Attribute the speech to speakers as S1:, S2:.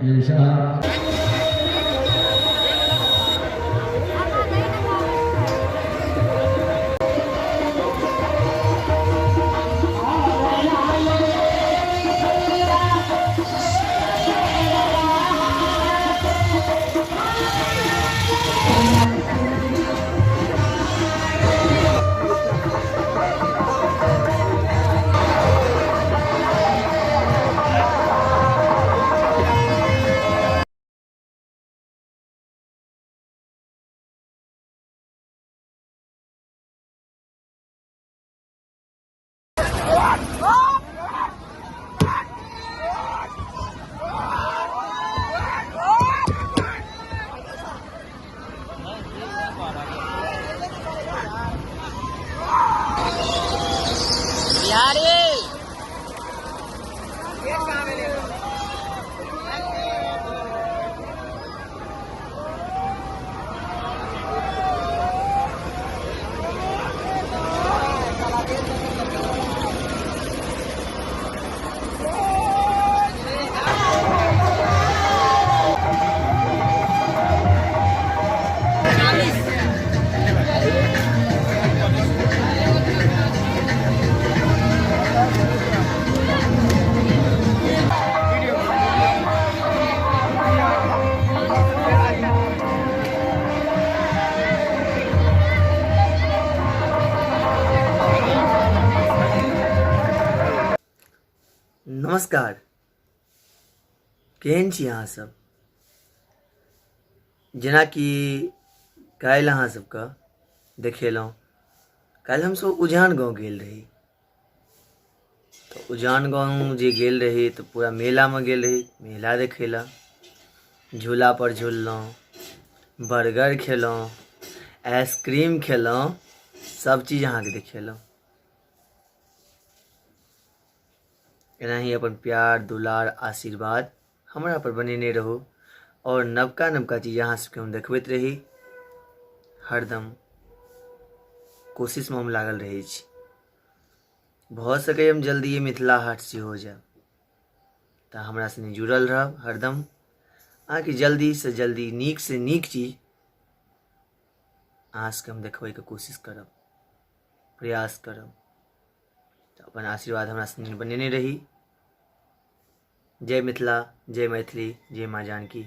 S1: एषः।
S2: नमस्कार, केहन छी अहाँ सब? जेनाकि काल्हि अहाँ सबके देखेलहुँ, काल्हि हमसब उजान गाँव गेल रही। तऽ उजान गाँव जे गेल रही तऽ पूरा मेलामे गेल रही मेला देखै लए। झूलापर झुललहुँ, बर्गर खेलहुँ, आइसक्रीम खेलहुँ, सब चीज अहाँके देखेलहुँ। एनाही अपन प्यार दुलार आशीर्वाद हमरा पर बनेने रहू आओर नवका नवका चीज अहाँ सबके हम देखबैत रही। हरदम कोशिशमे हम लागल रहै छी। भऽ सकैए हम जल्दिए मिथिला हाट सेहो जायब, तऽ हमरा सङ्गे जुड़ल रहब हरदम। अहाँके जल्दीसँ जल्दी नीकसँ नीक चीज अहाँ सबके हम देखबैके कोशिश करब, प्रयास करब। तऽ अपन आशीर्वाद हमरा सङ्गे बनेने रही। जय मिथिला, जय मैथिली, जय माँ जानकी।